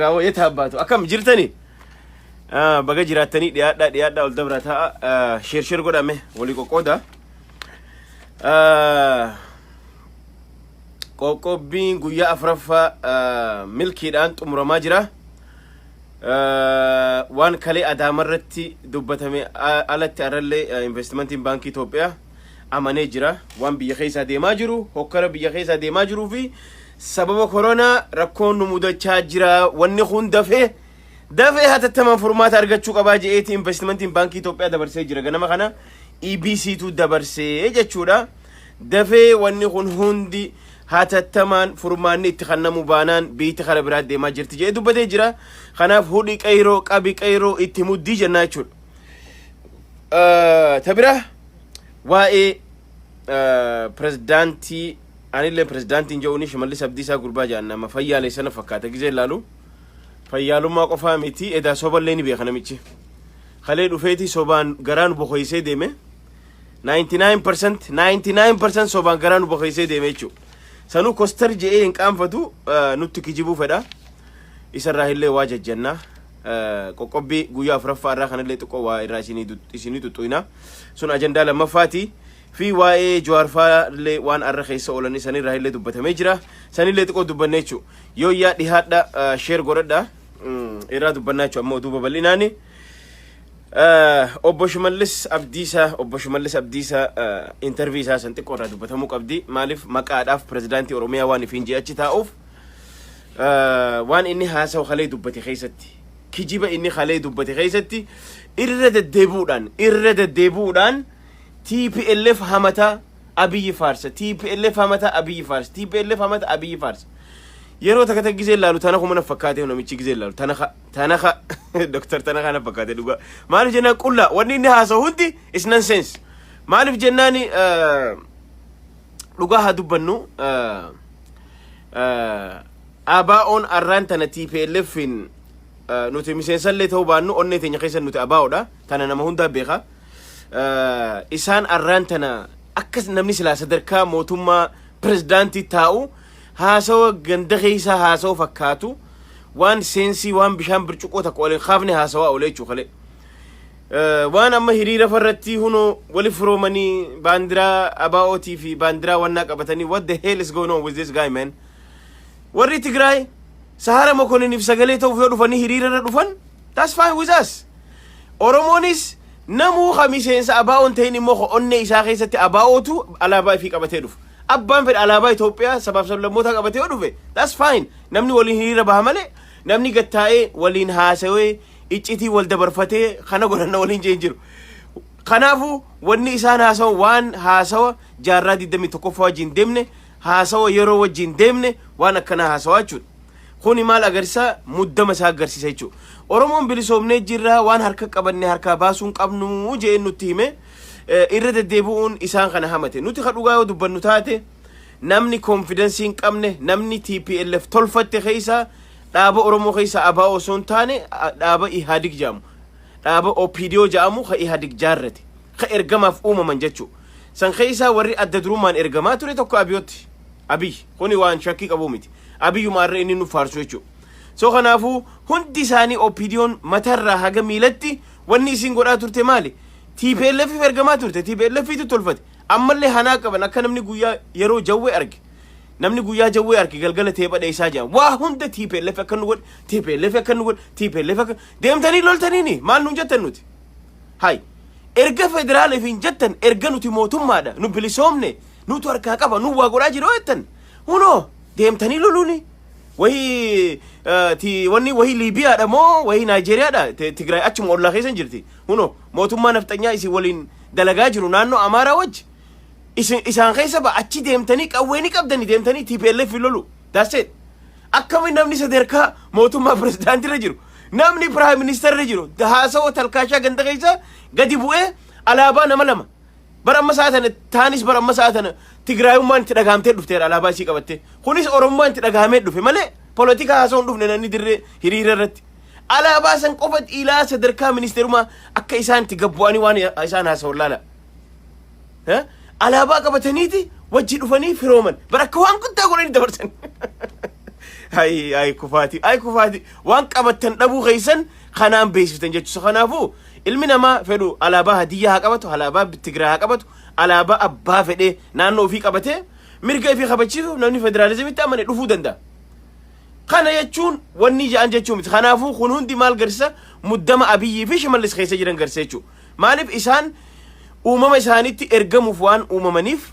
Raawwayyeet abbaatu akkam jirtani? Baga jiraattanii. Dhiyaadhaa, dhiyaadhaa, ol dabra ta'a. Share share godhame, walii qoqqooda. Qoqqobbiin guyyaa afuraffaa milkiidhaan xumuramaa jira. Waan kalee Adaamarratti dubbatame alatti arrallee investimentiin Baankii Itoophiyaa amanee jira. Waan biyya keessaa deemaa jiru, hokkara biyya keessaa deemaa jiruu fi sababa koronaa rakkoon nu mudachaa jira. Wanni kun dafee dafee hatattamaan furmaata argachuu qabaa je'eeti investimentiin Baankii Itoophiyaa dabarsee jira. Ganama kana EBCtu dabarsee jechuudha. Dafee wanni kun hundi hatattamaan furmaanni itti kennamu baanaan biyyi kara biraa deemaa jirti jedhee dubbatee jira. Kanaaf hudhi qeyroo, qabi qeyroo, itti muddii jennaa jechuudha. Ta bira waa'ee pirezidaantii, anillee pirezidaantiin jedhuuni, Shimallis Abdiisaa gurbaa jedhan, nama fayyaalee sana fakkaata gizee ilaalu. Fayyaalummaa qofaa miti, edaa soballee ni beeka namichi. Kalee dhufeeti sobaan garaa nu bokoysee deeme. 99%, 99% sobaan garaa nu bokoysee deeme jechuudha. Sanuu kostar je'ee hin qaanfatu, nutti kijibuu fedha. Isarraa illee waa jajjannaa. Qoqqobbii guyyaa afuraffaa irraa kanallee xiqqoo waa irraa isinii xuxxuyna. Sun ajandaa lammaffaati. Fi waa'ee Jawaarfaa illee waan arra keessa oolan sanirraa illee dubbatamee jira. Sanillee xiqqoo dubbanne jechuudha. Yoo yaa dhihaadha, share godhadha. Irraa dubbannaa jechuudha ammoo duuba bal'inaani. Obbo Shimallis Abdiisaa, Obbo Shimallis Abdiisaa interview isaa san xiqqoo irraa dubbatamuu qabdi. Maaliif? Maqaadhaaf pirezidaantii Oromiyaa waan ifiin je'achi taa'uuf, waan inni haasawu kalee dubbate keessatti, kijiba inni kalee dubbate keessatti irra deddeebi'uudhaan TPLF hamata, Abiyyi faarsa, TPLF hamata, Abiyyi faarsa, TPLF hamata, Abiyyi faarsa. Yeroo takka takka gizee ilaalu tana kuma na fakkaate. Namichi gizee ilaalu tana tanaka Doktar Tanaka na fakkaate dhugaa. Maaliif jennaan, qulla wanni inni haasa'u hundi is nonsense. Maaliif jennaan, dhugaa haa dubbannu, ABO'n arraan tana TPLFin nuti miseensallee ta'uu baannu, onnee teenya keessa nuti ABO'dha. Tana nama hundaa beeka. Isaan arraan tana akkas namni silaa sadarkaa mootummaa pirezidaantii taa'u haasawa ganda keessa haasawa fakkaatu, waan seensii waan bishaan bircuqqoo takka waliin kaafne haasawaa oolee jechuu kalee. Waan amma hiriira farratti hunoo wali firoomanii baandiraa ABO'tii fi baandiraa wannaa qabatanii, what the hell is going on with this guy, man? Warri Tigraay Sahara Mokoniniif sagalee ta'uuf yoo dhufanii hiriira irra dhufan, that's fine with us. Oromoonis namuu ka miseensa ABO'n ta'in immoo onnee isaa keessatti ABO'tu alaabaa ifii qabatee dhufa. Abbaan fedhe alaabaa Itoophiyaa sabaaf sablammootaa qabatee yoo dhufe, that's fine. Namni waliin hiriira baha malee namni gattaa'ee waliin haasawee iccitii wal dabarfatee kana godhanna waliin jeen jiru. Kanaafuu wanni isaan haasawa waan haasawa jaarraa 21ffaa wajjin deemne, haasawa yeroo wajjin deemne, waan akkanaa haasawaa jechuudha. Kuni maal agarsiisa? Muddama isaa agarsiisa jechuudha. Oromoon bilisoomnee jirra, waan harka qabanne harkaa baasuun qabnu jeen nutti hime, irra deddeebi'uun isaan kana hamate. Nuti ka dhugaa yoo dubbannu taate, namni confidence hin qabne, namni TPLF tolfatte keessa dhaaba Oromoo keessa ABO osoo hin taane dhaaba Ihaadig jedhamu. Dhaaba OPDO jedhamu ka Ihaadig jaarrate. Ka ergamaaf uumaman jechuudha. San keessaa warri adda durummaan ergamaa ture tokko Abiyyooti. Abiy kuni waan shakkii qabu miti. Abiyyuma irra inni nu faarsu jechuudha. So kanaafuu hundi isaanii OPDO'n matarraa haga miilatti wanni isin godhaa turte maali? TPLF ergamaa turte. TPLF tu tolfate. Ammallee hanaa qaban akka namni guyyaa yeroo jawwee arge. Namni guyyaa jawwee arge galgala teepha dheessaa jira. Waa hunda TPLF akka nu godhe, TPLF akka nu godhe, TPLF akka deemtanii loltaniini maal nuun jettan nuti? Hay, erga federaaliif hin jettan, erga nuti mootummaadha, nu bilisoomne, nutu harkaa qaba, nu waa godhaa jiru jettan, hunoo deemtanii loluuni. Wahii ti wanni wahii Liibiyaadha moo wahii Naayijeeriyaadha? Tigraay achuma ollaa keessa hin jirti. Hunoo mootummaa nafxanyaa isin waliin dalagaa jiru naannoo Amaaraa wajji isin isaan keessa ba achi deemtanii qawwee ni qabdanii deemtanii TPLF lolu. That's it. Akkamiin namni sadarkaa mootummaa pirezidaantiirra jiru, namni prime ministerra jiru, haasawa talkaashaa ganda keessa gadi bu'ee alaabaa nama lama bara amma sa'a tana taanis, bara amma sa'a tana Tigraayummaan itti dhagahamtee dhufteera alaabaa isii qabattee. Kunis Oromummaan itti dhagahamee dhufe malee polotikaa haasa'uun dhufne. Namni dirree hiriira irratti alaabaa san qofa ilaa sadarkaa ministeerumaa akka isaan itti gabbu'anii waan isaan haasa'u laala. Alaabaa qabataniiti wajji dhufanii firooman bara akka waan guddaa godhanii dabarsan. Ay ay kufaati, ay kufaati, waan qabattan dhabuu keessan kanaan beeksiftan jechuudha. Kanaafuu ilmi namaa fedhu alaabaa Hadiyyaa haa qabatu, alaabaa Tigiraa haa qabatu, alaabaa abbaa fedhee naannoo ofii qabatee mirga ofii kabachiisuuf namni federaalizimitti amane dhufuu danda'a. Kana jechuun wanni ja'an jechuu miti. Kanaafuu kun hundi maal garsiisa? Muddama Abiyyii fi Shimallis keessa jiran garsiisa jechuudha. Maaliif isaan uumama isaaniitti ergamuuf waan uumamaniif,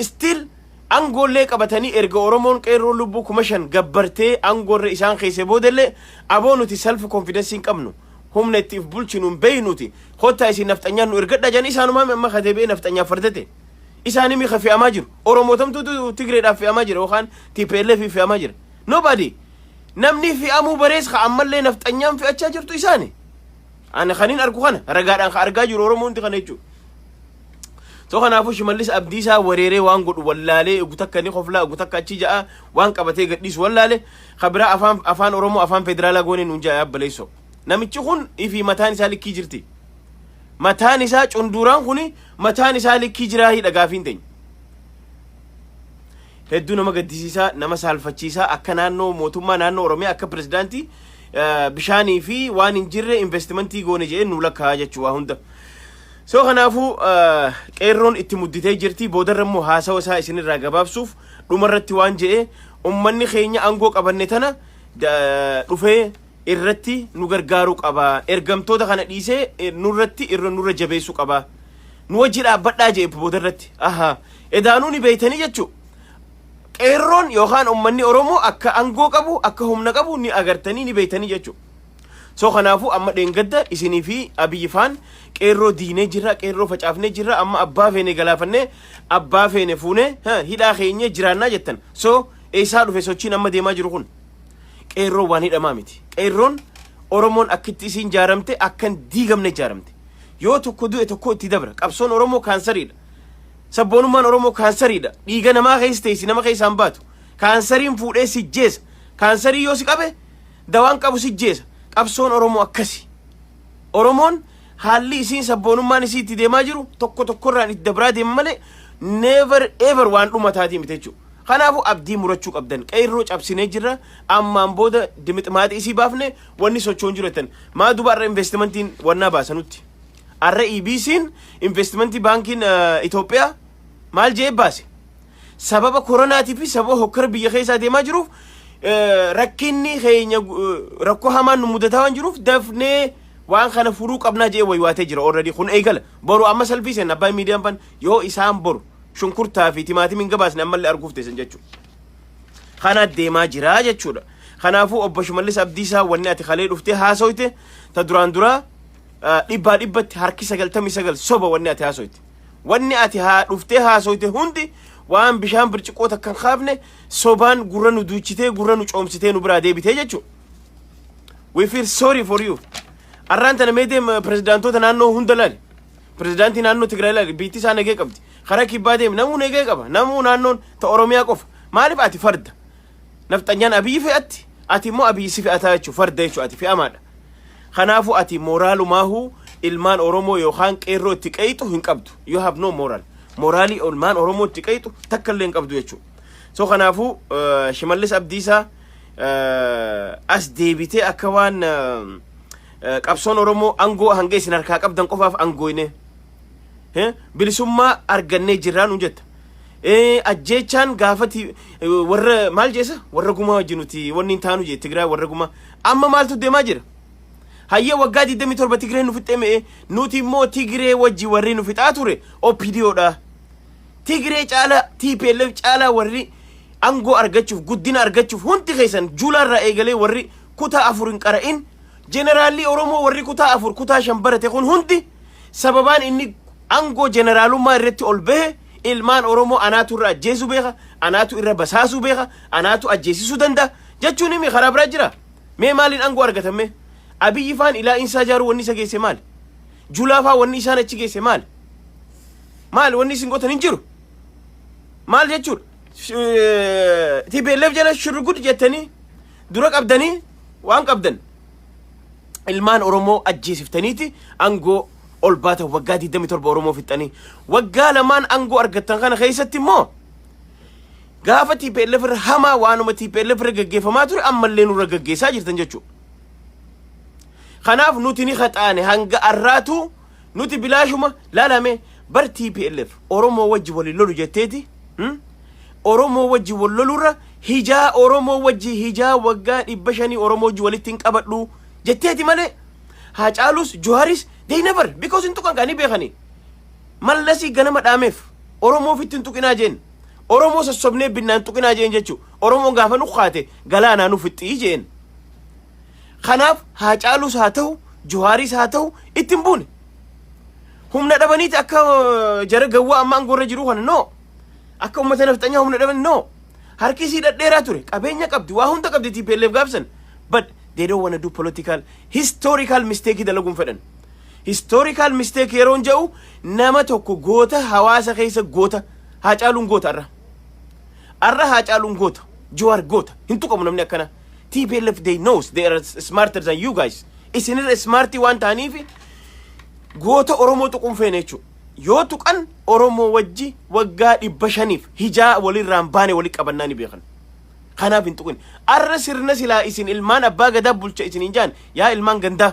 still aangoollee qabatanii, erga Oromoon qeerroo lubbuu 5,000 gabbartee aangoorra isaan keessa boodallee, aboo nuti self confidence hin qabnu, humna itti if bulchinu hin beeynuti, kottaa isin nafxanyaan nu ergadha jedhanii, isaanumaa amma kateebee nafxanyaaf fardate. Isaanii miika fe'amaa jiru. Oromootamtuutu Tigreedhaaf fe'amaa jira yookaan TPLF fe'amaa jira. Nobody. Namni fe'amuu barees ka ammallee nafxanyaan fe'achaa jirtu isaani. Ani kanin argu kana ragaadhaan ka argaa jiru Oromoo hundi kana jechuudha. So kanaafuu Shimallis Abdiisaa wareeree waan godhu wallaalee, ugu takka ni koflaa, ugu takka achi ja'a, waan qabatee gadhiisu wallaale. Kabiraa afaan Oromoo afaan federaalaa goonee nuun ja'a yabbaleessoo. Namichi kun ifii mataan isaa likkii jirti. Mataan isaa cunduraan kuni mataan isaa likkii jiraa hidha gaafiin teenya. Hedduu nama gaddisiisaa, nama saalfachiisaa, akka naannoo mootummaa naannoo Oromiyaa, akka pirezidaantii, bishaanii fi waan hin jirre investimentii goone jedhee nu lakkaa jechuu waa hunda. So kanaafuu qeerroon itti mudditee jirti. Boodarra immoo haasawa isaa isinirraa gabaabsuuf, dhumarratti waan jedhe, ummanni keenya aangoo qabanne tana dhufee irratti nu gargaaruu qaba. Ergamtoota kana dhiisee nurratti irra nurra jabeessuu qaba. Nu wajji dhaabbadhaa jedhe boodarratti. Aha. Edaanuu ni beeytanii jechuu. Qeerroon yookaan ummanni Oromoo akka aangoo qabu, akka humna qabu ni agartanii, ni beeytanii jechuudha. So kanaafuu amma dheengadda isinii fi Abiyyi faan qeerroo diinee jirra, qeerroo facaafnee jirra, amma abbaa feene galaafannee, abbaa feene fuunee hidhaa keenyee jiraannaa jettan. So eessaa dhufe sochiin amma deemaa jiru kun? Qeerroo waan hidhamaa miti. Qeerroon Oromoon akkitti isiin jaaramte akkan diigamne jaaramte. Yoo tokko du'e tokko itti dabra. Qabsoon Oromoo kaansariidha. Sabboonummaan Oromoo kaansariidha. Dhiiga namaa keessa teessi, nama keessaan baatu. Kaansariin fuudhee si jeesa. Kaansarii yoo si qabe dawaan qabu si jeesa. Qabsoon Oromoo akkasi. Oromoon haalli isiin sabboonummaan isii itti deemaa jiru tokko tokkorraan itti dabraa deema malee never ever waan dhumataatii miti jechuudha. Kanaafuu abdii murachuu qabdan. Qeerroo cabsinee jirra. Ammaan booda dimixmaaxii isii baafne wanni sochoon jiru jettan. Maa duuba har'a investimentiin wannaa baasanutti? Har'a EBC'n investimentii baankiin Itoophiyaa maal jee baase? Sababa koronaatii fi sababa hokkara biyya keessaa deemaa jiruuf, rakkinni keenya rakkoo hamaan nu mudataa waan jiruuf, dafnee waan kana furuu qabnaa jee waywaatee jira already. Kun eegala. Boru amma salphii seen abbaa miidiyaan fan yoo isaan boru shunkurtaa fi timaatimiin gabaasne ammallee arguuf teessan jechuudha. Kana deemaa jira jechuudha. Kanaafuu obbo Shimallis Abdiisaa, wanni ati kalee dhuftee haasoyte ta duraan duraa dhibbaa dhibbatti harki 99 soba wanni ati haasoyte. Wanni ati haa dhuftee haasoyte hundi waan bishaan birciqoo takka hin kaafne, sobaan gurra nu duuchitee, gurra nu coomsitee nu biraa deebitee jechuudha. We feel sorry for you. Arraan tana mee deem pirezidaantoota naannoo hunda laali. Pirezidaantii naannoo Tigraay laali, biitti isaa nagee qabdi. Karaa kibbaa deemi, namuu nagee qaba. Namuu naannoon ta Oromiyaa qofa. Maaliif ati farda? Nafxanyaan Abiyyi fe'atti, ati immoo Abiyyi si fe'ataa jechuudha. Farda jechuudha, ati fe'amaadha. Kanaafuu ati mooraalumaahu ilmaan Oromoo yookaan qeerroo itti qeeyxu hin qabdu. You have no moral. Moraalii ilmaan Oromoo itti qeeyxu takka illee hin qabdu jechuudha. So kanaafuu Shimallis Abdiisaa, as deebitee akka waan qabsoon Oromoo aangoo hanga isin harkaa qabdan qofaaf angooyne. Bilisummaa argannee jirraa nuun jetta. Ajjeechaan gaafati warra maal jeessa, warra gumaa wajjin nuti wanni hin taanu jee, Tigraay warra gumaa. Amma maaltu deemaa jira? Hayyee, waggaa 27 Tigree nu fixxee me'e, nuti immoo Tigree wajji warri nu fixaa ture OPDOdha. Tigree caalaa, TPLF caalaa, warri aangoo argachuuf, guddina argachuuf, hundi keessan Juulaarraa eegalee warri kutaa 4 hin qara'in, jeneraalli Oromoo warri kutaa 4, kutaa 5 barate kun hundi, sababaan inni aangoo jeneraalummaa irratti ol bahe ilmaan Oromoo anaatu irra ajjeesuu beeka, anaatu irra basaasuu beeka, anaatu ajjeesisuu danda'a jechuun himi karaa biraa jira. Mee maaliin aangoo argatame? Abiyyi faan ilaa insaa jaaruu wanni isa geesse maali? Julaa faa wanni isaan achi geesse maali? Maali wanni isin gootan hin jiru? Maal jechuudha? TPLF jala shurgud jettanii dura qabdanii waan qabdan ilmaan Oromoo ajjeesiftaniiti aangoo ol baatan. Waggaa 27 Oromoo fixxanii, waggaa lamaan aangoo argattan kana keessatti immoo Gaafa TPLF irra hamaa waanuma TPLF irra gaggeeffamaa ture ammallee nurra gaggeessaa jirtan jechuudha. Kanaaf nuti ni haxaane hanga arraatu nuti bilaashuma laalame bar TPLF Oromoo wajji waliin lolu jetteeti. Oromoo wajji wal lolurra hijaa Oromoo wajji hijaa waggaa 500 Oromoo wajji walitti hin qabadhu jetteeti malee Haacaalus Juhaaris they never because hin tuqan kaanii beekanii. Mallasii ganama dhaameef Oromoo ofitti hin tuqinaa jeen. Oromoo sossobnee binnaan tuqinaa jeen jechuudha. Oromoon gaafa nu kaate galaanaa nu fixxii jeen. Kanaaf Haacaalus haa ta'u Juhaaris haa ta'u itti hin buune. Humna dhabaniiti akka jara gawwaa amma aangoorra jiru kana no. Akka uummata nafxanyaa humna dhaban no. Harki isii dhadheeraa ture. Qabeenya qabdi. Waa hunda qabdi TPLF gaafsan. But they don't wanna do political historical mistake dalaguun fedhan. Historical mistake yeroon jedhu nama tokko goota hawaasa keessa goota Haacaaluun goota arra. Arra Haacaaluun goota. Jawaar goota. Hin tuqamu namni akkana. TPLF they knows they are smarter than you guys. Isinirra smartii waan ta'aniif goota Oromoo tuquun feene jechuudha. Yoo tuqan Oromoo wajji waggaa 500f hijaa walirraan baane wali qabannaa ni beekan. Kanaaf hin tuqin. Arra sirna silaa isin ilmaan abbaa gadaa bulcha isin hin jaan yaa ilmaan gandaa.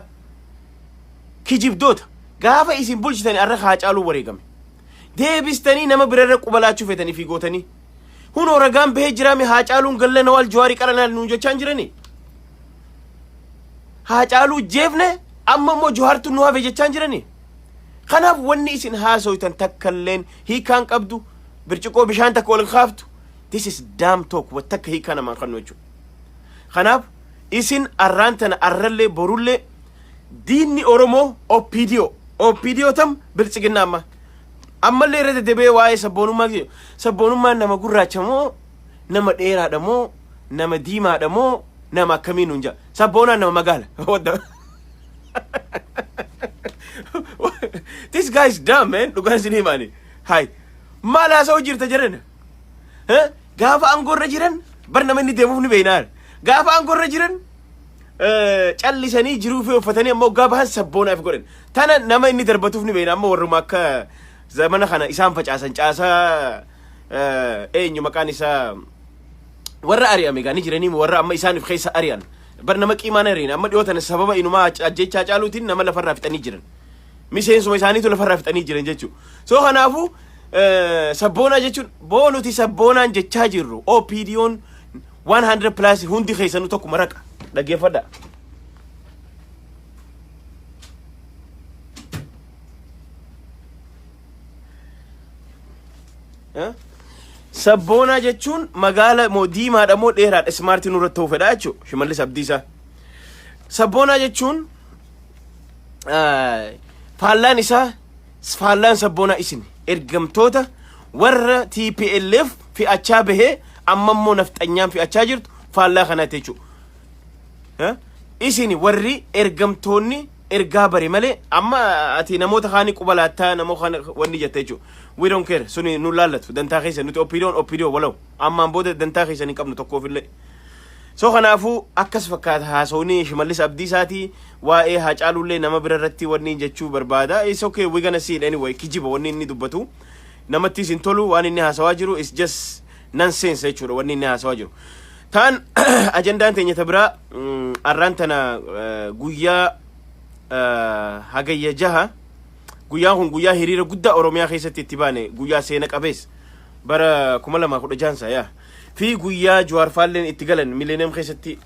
Kijibdoota gaafa isin bulchitan arra Haacaaluu wareegame. Deebistanii nama birarra qubalaachuu feetanii fi gootanii. Hunoo ragaan bahee jiraame Haacaaluun galla nawaal Jawaarii qaranaa nuun jechaan jiranii. Haacaaluu jeefne amma immoo Jawaartu nu hafe jechaan jiranii. Kanaaf wanni isin haasoytan takkalleen hiikaan qabdu birciqoo bishaan takka wal kaaftu. This is damn talk wa takka hiikaa namaan kannu jechuudha. Kanaaf isin arraan tana arrallee borullee diinni Oromoo OPDO. OPDO tam biltsiginnaa amma. Ammallee irra deddeebi'ee waa'ee sabboonummaa jedhu. Sabboonummaan nama gurraacha moo nama dheeraadha moo nama diimaadha moo nama akkamii nuun jedha. Sabboonaan nama magaala. What the This guy is dumb, man. Dhugaan isin himaani. Hai. Maal haasa'u jirta jedhan? Gaafa aangoorra jiran bar nama inni deemuuf ni beeknaa. Gaafa aangoorra jiran callisanii jiruu fi uffatanii ammoo hoggaa bahan sabboonaaf godhan. Tana nama inni darbatuuf ni beekna amma warruma akka zamana kana isaan facaasan caasaa eenyu maqaan isaa warra ari'ame gaa ni jiranii warra amma isaaniif keessa ari'an. Bar nama qiimaan ari'an amma dhiyoo tana sababa inumaa ajjechaa caaluutiin nama lafarraa fixanii jiran. Miseensuma isaaniitu lafarraa fixanii jiran jechuudha. So kanaafuu sabboonaa jechuun boo nuti sabboonaan jechaa jirru OPDO'n 100 plus hundi keessanuu tokkuma raqa dhaggeeffadha. Eh? Sabboonaa jechuun magaala moo diimaadha moo dheeraadha smartii nurratti ta'uu fedha jechuudha Shimallis Abdiisaa. Sabboonaa jechuun faallaan isaa faallaan sabboonaa isin ergamtoota warra TPLF fi'achaa bahee amma immoo nafxanyaan fi'achaa jirtu faallaa kanaatti jechuudha. Isin warri ergamtoonni ergaa bare malee amma ati namoota kaanii quba laattaa namoota kaan wanni jette jechuudha. We don't care suni nu laallatu dantaa keessa nuti OPDO'n OPDO walaw ammaan booda dantaa keessa hin qabnu tokkoofillee. So kanaafuu akkas fakkaata haasawni Shimallis Abdiisaatii waa'ee Haacaaluullee nama bira irratti wanni jechuu barbaada. It's okay, we gonna see it anyway. Kijiba wanni inni dubbatu. Namattis hin tolu waan inni haasawaa jiru is just nonsense jechuudha wanni inni haasawaa jiru. Taan ajandaan teenya ta biraa arraan tana guyyaa Hagayya 6 guyyaan kun guyyaa hiriira guddaa Oromiyaa keessatti itti baane guyyaa seena qabeessa bara 2016 yaa fi guyyaa Jawaar Faalleen itti galan Millennium keessatti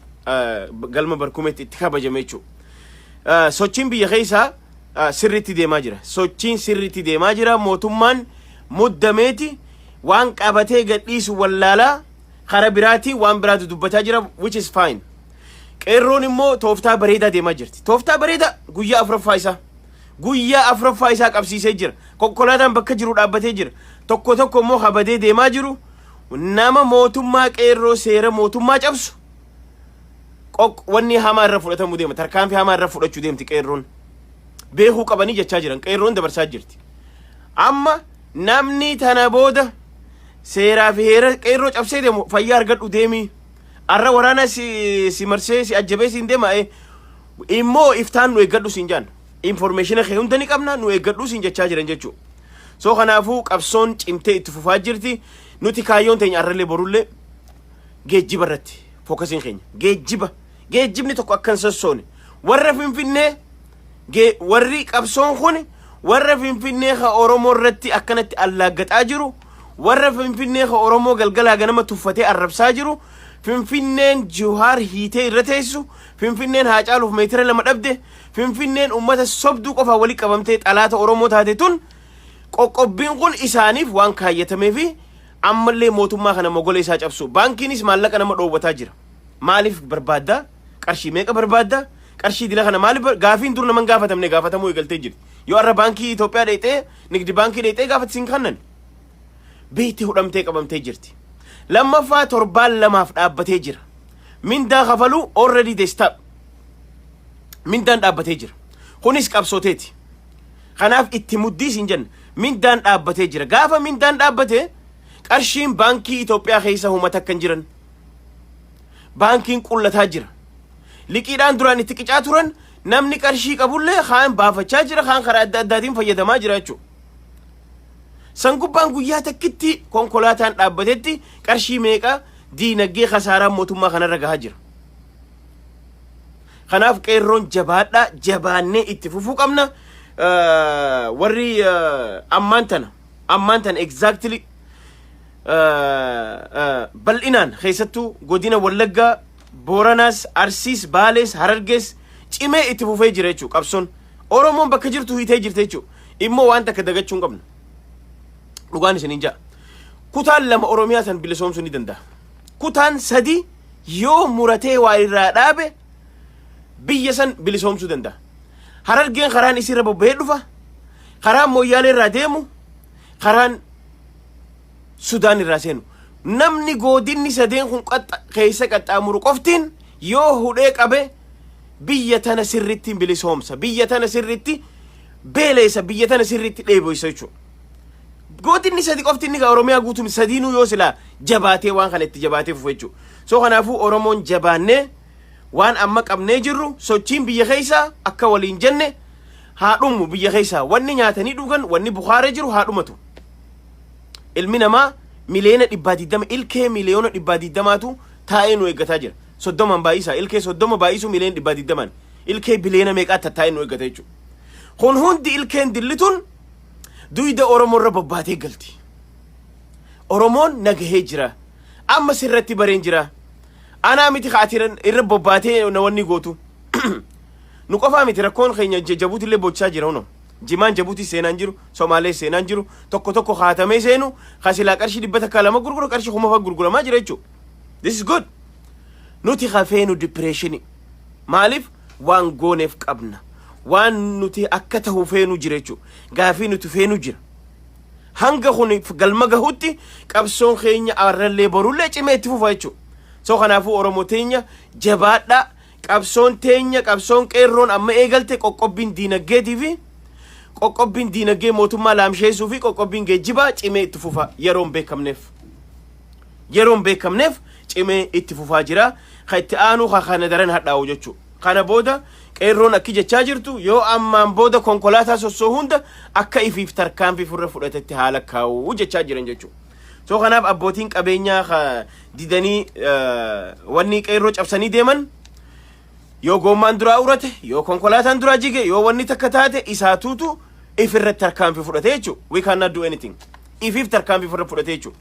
galma barkumeetti itti kabajame jechuudha. Sochiin biyya keessaa sirriitti deemaa jira. Sochiin sirriitti deemaa jira. Mootummaan muddameeti waan qabatee gadhiisu wallaalaa kara biraatiin waan biraatu dubbataa jira, which is fine. Qeerroon immoo tooftaa bareedaa deemaa jirti. Tooftaa bareedaa guyyaa afuraffaa isaa. Guyyaa afuraffaa isaa qabsiisee jira. Konkolaataan bakka jiru dhaabbatee jira. Tokko tokko immoo habadee deemaa jiru. Nama mootummaa qeerroo seera mootummaa cabsu wanni hamaa irra fudhatamuu deema. Tarkaanfii hamaa irra fudhachuu deemti qeerroon. Beekuu qabanii jechaa jiran. Qeerroon dabarsaa jirti. Amma namni tana booda seeraa fi heera qeerroo cabsee deemu fayyaa argadhu deemii. Arra waraana si marsee si ajjabee siin deema immoo iftaan nu eeggadhu siin jaan. Information kee hunda ni qabna nu eeggadhu siin jechaa jiran jechuudha. So kanaafuu qabsoon cimtee itti fufaa jirti. Nuti kaayyoon teenya arrallee borullee geejjiba irratti focusiin keenya geejjiba. Geejjibni tokko akka hin sossoone, warra Finfinnee, warri qabsoon kun warra Finfinnee ka Oromoo irratti akkanatti allaaggaxaa jiru, warra Finfinnee ka Oromoo galgalaa ganama tuffatee arrabsaa jiru, Finfinneen Jawaar hiitee irra teessu, Finfinneen Haacaaluuf meetira 2 dhabde, Finfinneen ummata sobduu qofaa walii qabamtee xalaata Oromoo taate tun, qoqqobbiin kun isaaniif waan kaayyatamee fi ammallee mootummaa kana mogolee isaa cabsu. Baankiinis maallaqa nama dhoowwataa jira. Maaliif barbaaddaa? Qarshii meeqa barbaaddaa? Qarshii dila kana maaliif gaafiin dur naman gaafatamne gaafatamuu eegaltee jirti. Yoo arra baankii Itoophiyaa dheexee, nigdi baankii dheexee gaafatti siin kannan. Beekti hudhamtee qabamtee jirti. Lammaffaa, torbaan 2f dhaabbatee jira. Mindaa kafaluu already they stop. Mindaan dhaabbatee jira. Kunis qabsooteeti. Kanaaf itti muddii siin jenna. Mindaan dhaabbatee jira. Gaafa mindaan dhaabbate, qarshiin baankii Itoophiyaa keessa humata akka hin jiran. Baankiin qullataa jira. Liqiidhaan duraan itti qicaa turan, namni qarshii qabullee kaan baafachaa jira, kaan karaa adda addaatiin fayyadamaa jira jechuudha. San gubbaan guyyaa takkitti konkolaataan dhaabbatetti qarshii meeqa diinagdee kasaaraan mootummaa kanarra gahaa jira. Kanaaf qeerroon jabaadhaa, jabaannee itti fufuu qabna. Warri ammaan tana exactly bal'inaan keessattuu godina Wallaggaa, Booranaas, Arsiis, Baalees, Harargees cimee itti fufee jira jechuudha qabsoon. Oromoon bakka jirtu hiitee jirti jechuudha. Immoo waan takka dagachuu hin qabnu. Dhugaan isiniin ja'a. Kutaan lama Oromiyaa san bilisoomsuu ni danda'a. Kutaan sadi yoo muratee waa irraa dhaabe, biyya san bilisoomsuu danda'a. Harargeen karaan isirra bobba'ee dhufa. Karaan Mooyyaalee irraa deemu. Karaan Sudaan irraa seenu. Namni godinni sadeen kun keessa qaxxaamuru qoftiin yoo hudhee qabe, biyya tana sirritti bilisoomsa. Biyya tana sirritti beeleessa. Biyya tana sirritti dheeboysa jechuudha. Godinni sadi qofti inni Oromiyaa guutuun sadiinuu yoo silaa jabaatee waan kana itti jabaatee fufu jechuudha. So kanaafuu Oromoon jabaannee waan amma qabnee jirru, sochiin biyya keessaa akka waliin jenne haa dhumu. Biyya keessaa wanni nyaatanii dhugan, wanni bukaaree jiru haa dhumatu. Ilmi namaa 120,000,000, ilkee 120,000,000tu taa'ee nu eeggataa jira. 30n baay'isaa, ilkee 30 baay'isuu 120,000,000n, ilkee biliyoona meeqaa tattaa'ee nu eeggata jechuudha. Kun hundi ilkeen dillituun duyda Oromoo irra bobbaatee galti. Oromoon nagahee jira. Amma sirratti bareen jira. Anaa miti kaati irra bobbaatee na wanni gootu. Nu qofaa miti, rakkoon keenya Jabuutillee bochaa jira huno. Jimaan Jabuutii seenaan jiru, Somaalee seenaan jiru, tokko tokko haatamee seenu, kasilaa qarshii 100 2 gurguru, qarshii 1000 fa'a gurguramaa jira jechuudha. This is good. Nuti hafeenu depressionii. Maaliif? Waan gooneef qabna. Waan nuti akka tahu feenu jira jechuudha. Gaafii nuti feenu jira. Hanga kun galma gahutti qabsoon keenya arrallee borullee cimee itti fufa jechuudha. So kanaafuu Oromoo teenya jabaadhaa. Qabsoon teenya, qabsoon qeerroon amma eegalte, qoqqobbiin diinagdeetii fi qoqqobbiin diinagdee mootummaa laamsheessuu fi qoqqobbiin geejjibaa cimee itti fufa yeroon beekamneef. Yeroon beekamneef cimee itti fufaa jira. Ka itti aanu ka kana daran hadhaa'u jechuudha. Kana booda qeerroon akki jechaa jirtu, yoo ammaan booda konkolaataa sossoo hunda akka ifiif tarkaanfii furra fudhatetti haala kaa'u jechaa jiran jechuudha. So kanaaf abbootiin qabeenyaa ka didanii wanni qeerroo cabsanii deeman, yoo goommaan duraa urate, yoo konkolaataan duraa jige, yoo wanni takka taate, isaatuutu ifirratti tarkaanfii fudhate jechuudha. We cannot do anything. Ifiif tarkaanfii fudhate jechuudha.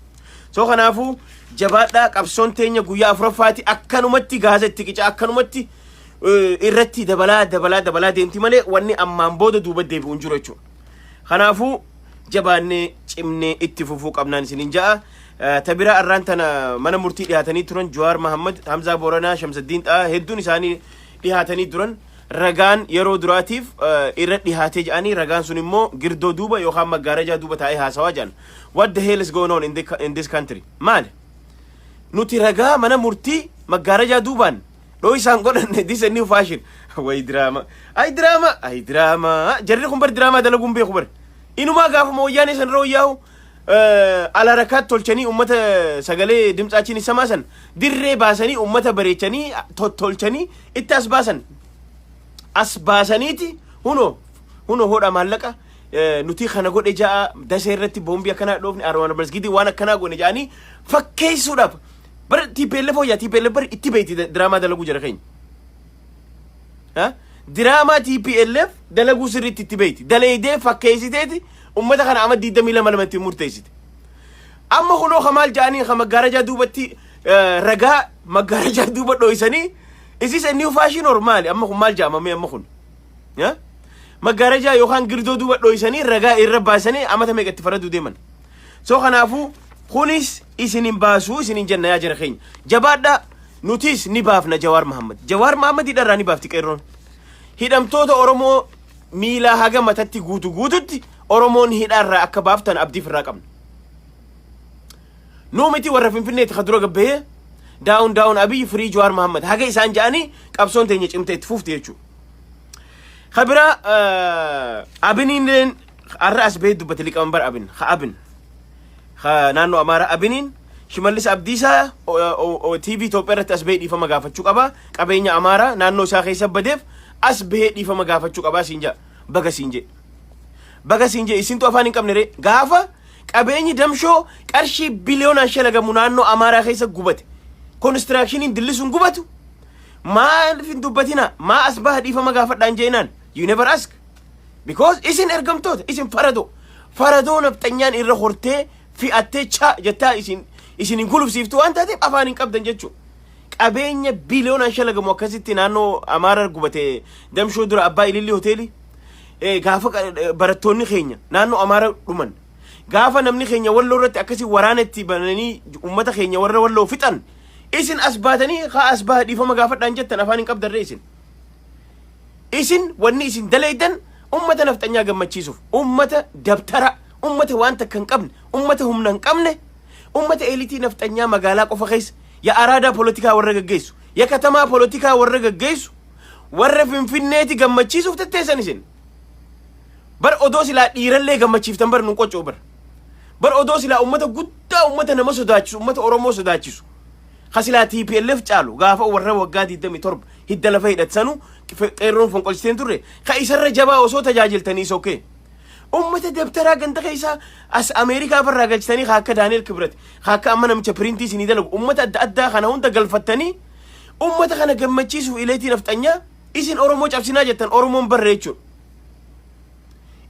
So kanaafuu jabaadhaa. Qabsoon teenya guyyaa afuraffaati akkanumatti gaasa itti qica, akkanumatti irratti dabalaa dabalaa dabalaa deemti malee wanni ammaan booda duuba deebi'u hin jiru jechuudha. Kanaafuu jabaannee cimnee itti fufuu qabnaan isiniin ja'a. Tabiraa arraan tana mana murtii dhiyaatanii turan Jawaar Mahammad, Hamzaa Booranaa, Shamsaddiin Xaa hedduun isaanii dhiyaatanii turan. Ragaan yeroo duraatiif irra dhiyaatee jedhanii, ragaan sun immoo girdoo duuba yookaan maggaarajaa duuba taa'ee haasawaa jedhan. What the hell is going on in this country? Maali? Nuti ragaa mana murtii maggaarajaa duubaan dhoo isaan godhanne, this a new fashion. Way diraama. Ay diraama. Ay diraama. Jarri kun bar diraamaa dalaguun beeku bar. Inumaa gaafuma wayyaanee san irra wayyaa'u alarakaat tolchanii ummata sagalee dimtsaachiin isamaa san dirree baasanii ummata bareechanii tottolchanii itti as baasan. As baasaniiti, huno huno hodha maallaqa Nuti kana godhe ja'a, Dasee irratti boombii akkanaa dhoofne, Armaan Masgidii waan akkanaa goone ja'anii fakkeessuudhaaf. Bara TPLF hooyyaa, TPLF bari itti beeyti diraamaa dalaguu jira keenya. Diraamaa TPLF dalaguu sirriitti itti beeyti. Daleedee fakkeessiteeti ummata kana amma 22 lamatti murteessite. Amma kunoo kamaal ja'anii ka maggaarajaa duubatti ragaa maggaarajaa duuba dho'isanii, is this a new fashion or maali? Amma kun maal ja'amame amma kun? Maggaarajaa yookaan girdoo duuba dho'isanii ragaa irra baasanii amata meeqa itti faraduu deeman. So kanaafuu kunis isin hin baasuu isin hin jenna yaa jara keenya. Jabaadhaa, nutis ni baafna Jawaar Mahammad. Jawaar Mahammad hidharraa ni baafti qeerroon. Hidhamtoota Oromoo miilaa haga matatti guutu guututti Oromoon hidhaarraa akka baaftan abdiif irraa qabna. Nuu miti, warra Finfinneetti ka dura gabbahee "Down down Abiy, free Jawaar Mahammad" haga isaan ja'anii qabsoon teenya cimte itti fufti jechuudha. Kabira Abiniin har'a as bahee dubbate, liqamanbar Abin ha Abin ha naannoo Amaaraa Abiniin Shimallis Abdiisaa TV Itoophiyaa irratti as bahee dhiifama gaafachuu qaba. Qabeenya Amaaraa naannoo isaa keessa badeef as bahee dhiifama gaafachuu qaba siin jedha. Baga siin jedhe. Baga siin jedhe. Isintu afaan hin qabne ree? Gaafa qabeenyi Damshoo qarshii biliyoonaan shalagamu naannoo Amaaraa keessa gubate. Konistiraakshiniin dillisuun gubatu. Maaliif hin dubbatina? Maa as baha dhiifama gaafadhaan jeenaan? You never ask. Because isin ergamtoota, isin faradoo. Faradoo nafxanyaan irra hortee fi'attee cha jettaa isin hin gulufsiiftu waan taateef afaan hin qabdan jechuudha. Qabeenya biliyoonaan shalagamu akkasitti naannoo Amaaraa gubate, Damshoo dura Abbaa Ililli hoteelii. Gaafa barattoonni keenya naannoo Amaaraa dhuman. Gaafa namni keenya Walloo irratti akkasii waraana itti bananii uummata keenya warra Walloo fixan. Isin as baatanii haa as baha dhiifama gaafadhaan jettan afaan hin qabdarree isin. Isin wanni isin daleeydan ummata nafxanyaa gammachiisuuf, ummata dabtara, ummata waan takka hin qabne, ummata humna hin qabne, ummata eliitii nafxanyaa magaalaa qofa keessa ya araadaa poolitikaa warra gaggeessu, ya katamaa poolitikaa warra gaggeessu, warra Finfinneeti gammachiisuuf tetteessan isin. Bar odoo silaa dhiirallee gammachiiftan bar nun qoccoo bar. Bar odoo silaa ummata guddaa, ummata nama sodaachisu, ummata Oromoo sodaachisu. Kasilaa TPLF caalu gaafa warra waggaa 27 hidda lafa hidhatsanu qeerroon fonqolchiteen turre ka isarra jabaa osoo tajaajiltanii sokkee. Ummata dabtaraa ganda keessaa as Ameerikaa farraa galchitanii ka akka Daani'el Kibrat, ka akka amma namicha piriintii isinii dalagu, ummata adda addaa kana hunda galfattanii ummata kana gammachiisuuf ileetii nafxanyaa isin Oromoo cabsinaa jettan, Oromoon barre jechuudha.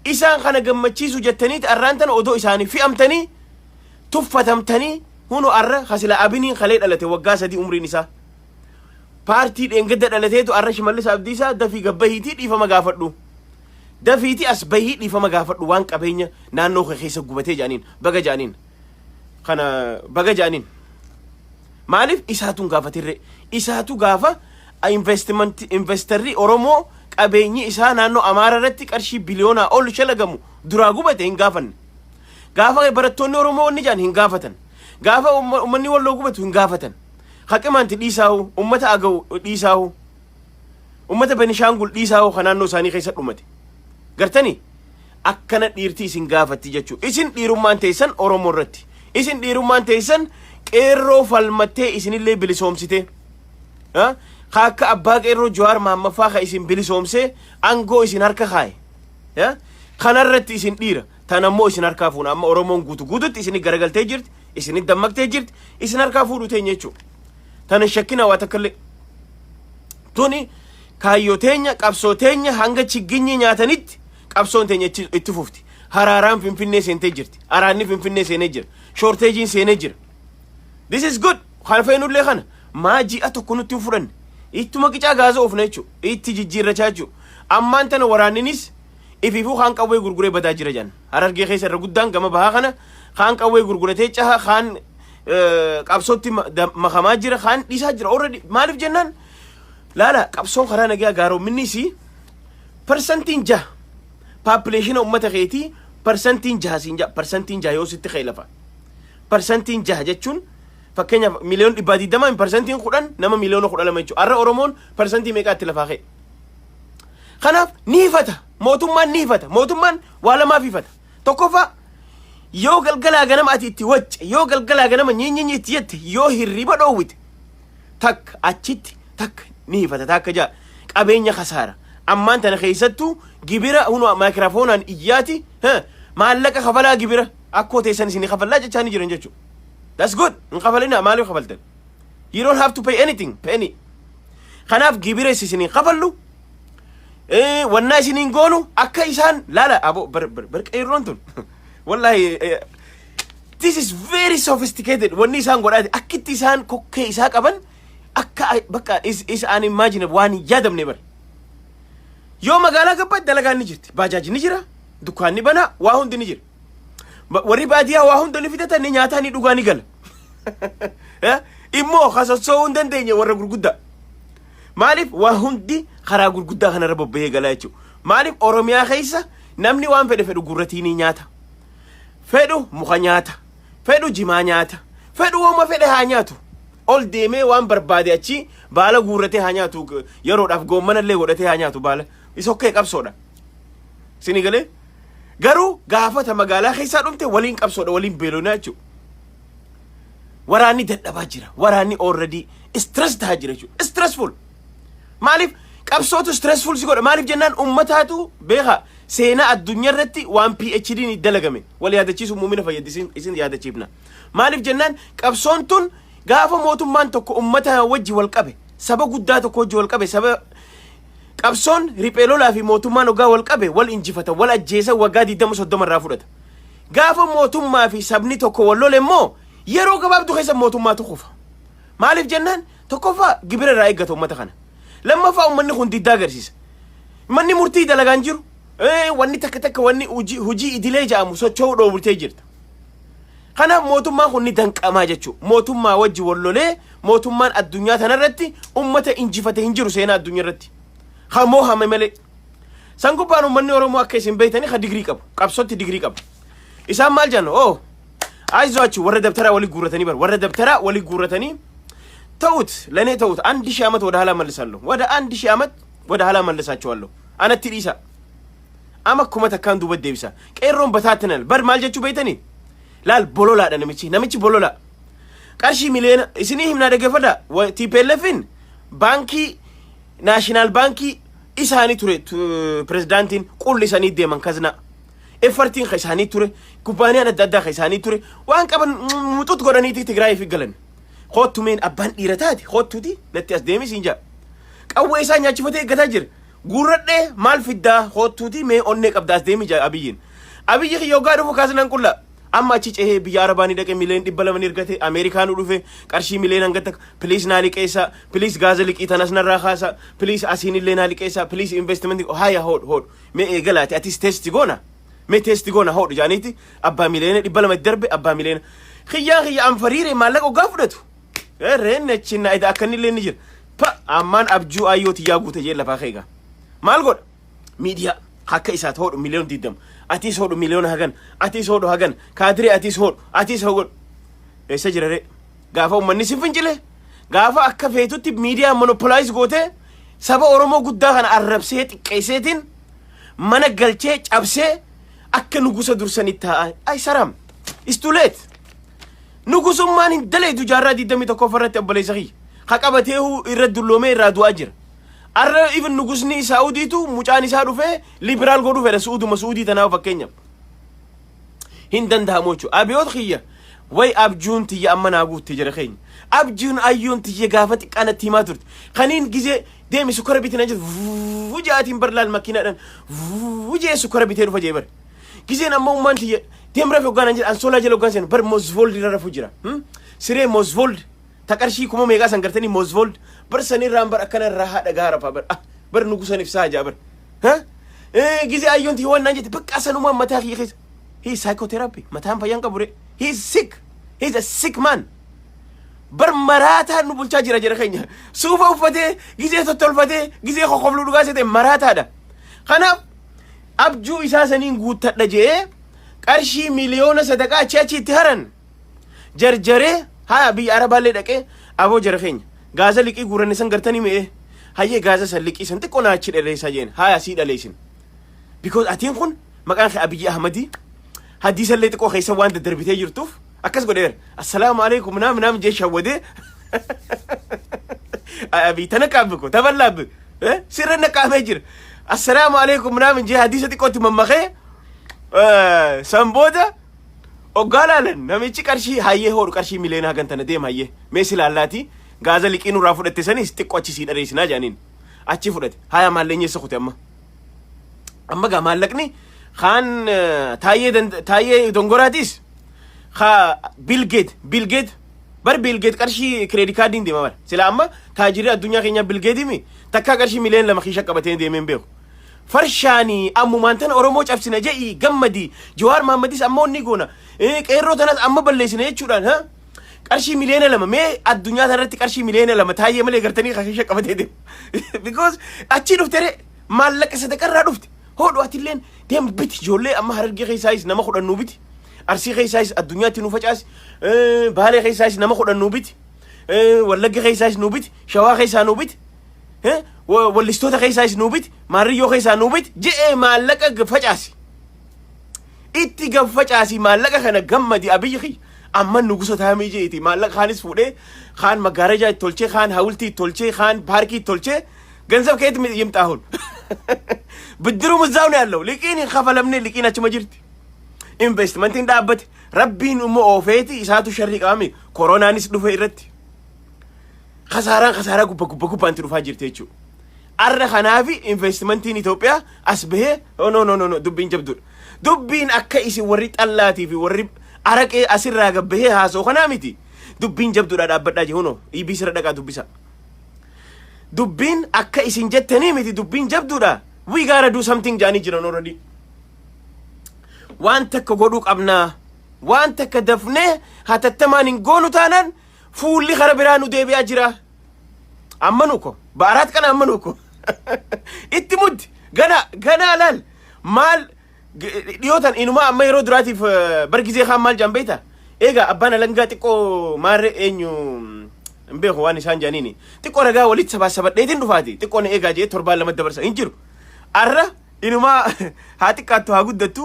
Isaan kana gammachiisu jettaniiti arraan tana odoo isaanii fi'amtanii tuffatamtanii hunu arra kasila Abiniin kalee dhalate waggaa 3 umriin isaa. Paartii dheengadda dhalateetu arra Shimallis Abdiisaa dafii gabbahiitii dhiifama gaafadhu. Dafiitii as bahii dhiifama gaafadhu waan qabeenya naannoo kee keessa gubatee jedhaniin. Baga jedhaniin. Kana baga jedhaniin. Maaliif isaatu hin gaafatirre? Isaatu gaafa investment investarri Oromoo qabeenyi isaa naannoo Amaara irratti qarshii biliyoonaa ol shalagamu duraa gubate hin gaafanne. Gaafa barattoonni Oromoo wanni jedhan hin gaafatan. Gaafa uummanni Walloo gubatu hin gaafatan. Haqimaanti dhiisaahu, ummata Agaw dhiisaahu, ummata Benishaangul dhiisaahu kan naannoo isaanii keessa dhumate. Gartanii akkana dhiirti isin gaafatti jechuudha. Isin dhiirummaan teessan Oromoo irratti. Isin dhiirummaan teessan qeerroo falmattee isinillee bilisoomsite. Ka akka abbaa qeerroo Jawaar Mahammaffaa ka isin bilisoomsee aangoo isin harka kaaye. Kanarratti isin dhiira. Tan ammoo isin harkaa fuuna. Amma Oromoon guutu guututti isin garagaltee jirti. Isin dammaqtee jirti. Isin harkaa fuudhu teenya jechuudha. Tana shakkina waa takkallee. Tuni kaayyoo teenya, qabsoo teenya hanga chigginyi nyaatanitti qabsoon teenya itti fufti. Haraaraan Finfinnee seentee jirti. Araanni Finfinnee seenee jira. Shortageiin seenee jira. This is good. Kana feenullee kana. Maa ji'a tokko nutti hin fudhanne. Ittuma qicaa gaaza oofna jechuudha. Itti jijjiirrachaa jechuudha. Ammaan tana waraanninis ifiifuu kaan qawwee gurguree badaa jira jedhan. Harargee keessa irra guddaan gama bahaa kana kaan qawwee gurguratee caha, kaan qabsootti makamaa jira, kaan dhiisaa jira. Already maaliif jennaan, laala, qabsoon karaa nagaa gaaroominni isii 6% population uummata keetii, 6% siin ja'a, 6% yoo sitti ka'e lafa. 6% jechuun fakkeenyaaf miliyoona 120 10% nama miliyoona 12 jechuudha. Har'a Oromoon parsantii meeqaatti lafaa ka'e? Kanaaf ni hifata. Mootummaan ni hifata. Mootummaan waa lamaaf hifata. Tokkoffaa, yoo galgalaa ganama ati itti wacce, yoo galgalaa ganama nyinyinyi itti jette, yoo hirriba dhoowwite, takka achitti takka ni hifata, takka ja'a qabeenya kasaara. Ammaan tana keessattuu gibira hunu maayikiraafoonaan iyyaati maallaqa kafalaa, gibira akkoo teessan isin kafallaa jechaa ni jiran jechuudha. That's good. Hin kafalina. Maaliif kafaltan? You don't have to pay anything. Penny. Kanaaf gibira isin kafallu. Wannaa isiniin goonu akka isaan laala abo bar bar bar qeerroon tun wallahi, this is very sophisticated. Wanni isaan godhaati akkitti isaan kokkee isaa qaban akka bakka is unimaginable, waan hin yaadamne bar. Yoo magaalaa gabbaatti dalagaan ni jirti, baajaaji ni jira, dukkaanni banaa, waa hundi ni jira. Warri baadiyyaa waa hunda ni fidatan, ni nyaataa, ni dhugaa, ni gala. Immoo kasossoo'uu hin dandeenye warra gurguddaa. Maaliif? Waa hundi karaa gurguddaa kanarra bobba'ee galaa jechuudha. Maaliif? Oromiyaa keessa namni waan fedhe fedhu gurratii ni nyaata. Fedhu muka nyaata. Fedhu jimaa nyaata. Fedhu wooma fedhe haa nyaatu. Ol deemee waan barbaade achi baala guurratee haa nyaatu. Yeroodhaaf goommanallee godhatee haa nyaatu baala. Isa okkee qabsoodha. Sini galee? Garuu gaafata magaalaa keessaa dhumte waliin qabsoodha, waliin beelonaa jechuudha. Waraanni dadhabaa jira. Waraanni already stress tahaa jira jechuudha. Stressful. Maaliif qabsootu stressful si godha? Maaliif jennaan, ummataatu beeka, seenaa addunyaa irratti waan PhD ni dalagame wal yaadachiisu muumina fayyadi isin yaadachiifna. Maaliif jennaan, qabsoon tun gaafa mootummaan tokko ummata wajji wal qabe, saba guddaa tokko wajji wal qabe, saba qabsoon riphee lolaa fi mootummaan hoggaa wal qabe wal injifata, wal ajjeesa, waggaa 20 30 irraa fudhata. Gaafa mootummaa fi sabni tokko wal lole immoo yeroo gabaabduu keessa mootummaatu kufa. Maaliif jennaan, tokkoffaa gibira irraa eeggata uummata kana. Lammaffaa uummanni kun diddaa agarsiisa. Manni murtii dalagaan jiru. Wanni takka takka wanni hojii idilee jedhamu socho'uu dhoowwitee jirta. Kanaaf mootummaan kun ni danqamaa jechuudha. Mootummaa wajji wal lolee mootummaan addunyaa tanarratti uummata injifate hin jiru seenaa addunyaa irratti. Hamoo hame malee. San gubbaan uummanni Oromoo akka isin beektanii ka digirii qabu. Qabsootti digirii qabu. Isaan maal jennu? Oh, አይዟችሁ, warra dabtaraa walii guurratanii bar, warra dabtaraa walii guurratanii ተውት፣ ለእኔ ተውት። 1000 ዓመት ወደ ኋላ መልሳለሁ። ወደ 1000 ዓመት ወደ ኋላ መልሳቸዋለሁ። Anatti dhiisa. Ama 1000n duuba deebisa. Qeerroon bataatinal bar maal jechuu beeytanii? Laal, bololaadha namichi, namichi bololaa. Qarshii miliyoona isinii himnaa, dhaggeeffadha. TPLFin baankii national baankii isaanii ture, pirezidaantiin qulli isaanii deeman kaznaa. Effartiin ka isaanii ture, kubbaaniyaan adda addaa ka isaanii ture, waan qaban muxut godhaniiti Tigraayiif galan. Koottumeen abbaan dhiira taate koottuuti natti as deemi siin jaa. Qawwee isaa nyaachifatee eeggataa jira. Guurradhee maal fiddaa, koottuuti mee onnee qabda as deemi jaa Abiyyiin. Abiyyi kiyya hoggaa dhufu kaasnaan qulla. Amma achi cehee biyya Arabaa ni dhaqe, miliyoona 200 ni ergate, Ameerikaanuu dhufe, qarshii miliyoona hanga takka please naa liqeessa, please gaaza liqii tanas narraa kaasa, please asiin illee naa liqeessa, please investment haya hodhu hodhu mee eegalaati atis test goona, mee test goona hodhu jaaniiti abbaa miliyoona 200 darbe abbaa miliyoona kiyyaan kiyya anfariire maallaqa hoggaa fudhatu. Reen achi na ida akkanillee ni jira. Pa ammaan abjuu ayyoo tiyyaa guute jee lafaa keega. Maal godha? Miidiyaa akka isaat hodhu miliyoona 20, atis hodhu miliyoona hagan, atis hodhu hagan, kaadiree atis hodhu, atis hodhu. Eessa jira ree? Gaafa uummanni si fincile, gaafa akka feetutti miidiyaa monopolize gootee saba Oromoo guddaa kana arrabsee xiqqeesseetiin mana galchee cabsee akka nugusa dursanitti taa'a. Ay saram. It's too late. Nugusummaan hin daleetu jaarraa 21 irratti, obboleessa kiyya. Ha qabatee irra dulloomee irraa du'aa jira. Arra even nugusni Saa'udiitu mucaan isaa dhufee liberal godhuu fedha Su'uuduma Su'uudii tanaaf fakkeenyaaf. Hin danda'amu jechuudha. Abiyoot kiyya way abjuun tiyya amma naa guutte jira keenya. Abjuun ayyoon tiyya gaafa xiqqaa natti himaa turte. Kaniin gizee deemi sukkara bitina jirtu vuu ja'atiin bar laal makiinaadhaan vuu jee sukkara bitee dhufa jee bar. Gizeen amma ummaan tiyya deem rafe hoggaan jedha ansoolaa jala hoggaan seenu bar Mosvold irra rafu jira. Siree Mosvold ta qarshii kuma meeqaa san gartanii Mosvold bar sanirraan bar akkana irraa haadha gaara fa bar ah bar nugusan ibsaa jaa bar. Gizee ayyoon tiyya waan naan jette bakka sanumaan mataa kiyya keessa. He is psychotherapy. Mataan fayyaan qabu re. He is sick. He is a sick man. Bar maraataa nu bulchaa jira jira keenya. Suufa uffatee, gizee tottolfatee, gizee kokobluu dhugaa seete maraataadha. Kanaaf abjuu isaa saniin guuttadha jee qarshii miliyoona sadaqaa achi achi itti haran. Jarjaree haa biyya Arabaallee dhaqee aboo jara keenya. Gaaza liqii guuranne san gartanii mi'ee. Hayyee, gaaza san liqii san xiqqoo naa achi dhaleessaa jeen. Haa sii dhaleessin. Because atiin kun maqaan kee Abiyyi Ahmadii hadiisallee xiqqoo keessa waan daddarbitee jirtuuf akkas godheera. Assalaamu alaikum naam naam jee shawwadee. Abiy tana qaabbi ko taballaabbi sirra naqaamee jira. Assalaamu alaikum naamin jee hadiisa xiqqootti mammakee san booda oggaa laalan namichi qarshii hayyee hoodhu, qarshii miliyoona hagan tana deema, hayyee mee silaallaati gaaza liqii nurraa fudhatte sanis xiqqoo achi sii dhareessinaa jedhaniin achi fudhate. Haya, maalleenyi eessa kute amma? Amma gaa maallaqni kaan Taayyee Taayyee Dongoraatis ka Bill Gates. Bill Gates bar, Bill Gates qarshii credit cardiin deema bar. Sila amma taajirri addunyaa keenyaa Bill Gates mi takkaa qarshii miliyoona 2 kiisha qabatee deemee hin beeku. Farshaanii ammumaan tana Oromoo cabsina je'ii gammadii, Jawaar Mahammadis amma onni goona, qeerroo tanas amma balleessina jechuudhaan ha qarshii miliyoona 2, mee addunyaa tanarratti qarshii miliyoona 2 Taayyee malee gartanii kiisha qabatee deemu? Because achii dhuftere, maallaqa sadaqarraa dhufte. Hodhu, atilleen deem biti. Ijoollee amma Harargee keessaayis nama 10 nuu biti, Arsii keessaayis addunyaatti nu facaasi, Baalee keessaayis nama 10 nuu biti, Wallagga keessaayis nuu biti, Shawaa keessaa nuu biti, wallistoota keessaayis nuu biti, Maarriyyoo keessaa nuu biti je'ee maallaqa facaasi, itti gad facaasi maallaqa kana. Gammadi, Abiyyi kiyya amma nugusa taamii jeeti. Maallaqa kaanis fuudhee kaan maggaarajaa itti tolchee, kaan hawultii itti tolchee, kaan paarkii itti tolchee. ገንዘብ ከየት ይምጣ አሁን? ብድሩም እዛው ነው ያለው። Liqiin hin kafalamne, liqiin achuma jirti. Investmentiin dhaabbate. Rabbiin immoo oofeeti isaatu sharrii qabame. Koronaanis dhufe irratti. Kasaaraan kasaaraa gubba gubba gubbaanti dhufaa jirti jechuudha. Arra kanaafi investmentiin Itoophiyaa as bahee, oh, no, no, no, no, dubbiin jabduudha. Dubbiin akka isin warri xallaatii fi warri araqee asirraa gabbahee haasoo kanaa miti. Dubbiin jabduudha, dhaabbadhaa jiru hunoo EBC irra dhaqaa dubbisa. Dubbiin akka isin jettanii miti, dubbiin jabduudha. We gotta do something jaanii jiran already. Waan takka godhuu qabnaa. Waan takka dafnee hatattamaan hin goonu taanaan fuulli kara biraa nu deebi'aa jira. Amma nu ko በአራት ቀን አመኑ እኮ itti muddi gana gana laal maal dhiyootan inuma amma yeroo duraatiif bargizee kaan maal jaan beeyta? Egaa abbaan alangaa xiqqoo maarree eenyu hin beeku, waan isaan jaaniini xiqqoo ragaa walitti sabaasabadheetiin dhufaati, xiqqoo na eegaa jee torbaan lama dabarsa hin jiru. Arra inumaa haa xiqqaattu haa guddattu,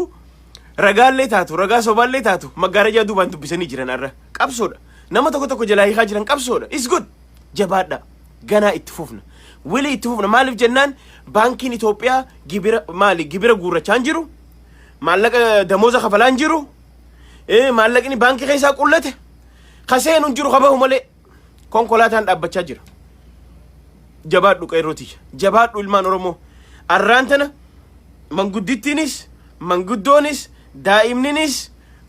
ragaallee taatu, ragaa sobaallee taatu, maggaarajaa duubaan dubbisanii jiran. Arra qabsoodha, nama tokko tokko jalaa hiikaa jiran, qabsoodha. Is good, jabaadha. Ganaa itti fufna, wili itti fufna. Maaliif jennaan baankiin Itoophiyaa gibira maali gibira guurrachaa hin jiru, maallaqa damooza kafalaa hin jiru, maallaqni baankii keessaa qullate kaseenu hin jiru, kabahu malee konkolaataan dhaabbachaa jira. Jabaadhu qeerrooti, jabaadhu ilmaan Oromoo. Arraan tana manguddittiinis, manguddoonis, daa'imninis,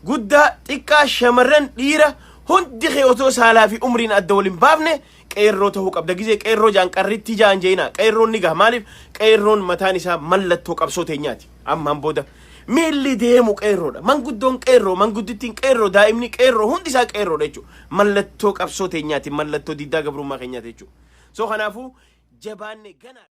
guddaa xiqqaa, shamarran, dhiira, hundi kee otoo saalaa fi umriin adda waliin baafne qeerroo ta'uu qabda. Gizee qeerroo jaan qarritti jaan jeena, qeerroon ni gaha. Maaliif? Qeerroon mataan isaa mallattoo qabsoo teenyaati. Ammaan booda miilli deemu qeerroodha. Manguddoon qeerroo, manguddittiin qeerroo, daa'imni qeerroo, hundi isaa qeerroodha jechuudha. Mallattoo qabsoo teenyaati, mallattoo diddaa gabrummaa keenyaati jechuudha. So kanaafuu jabaanne ganaa.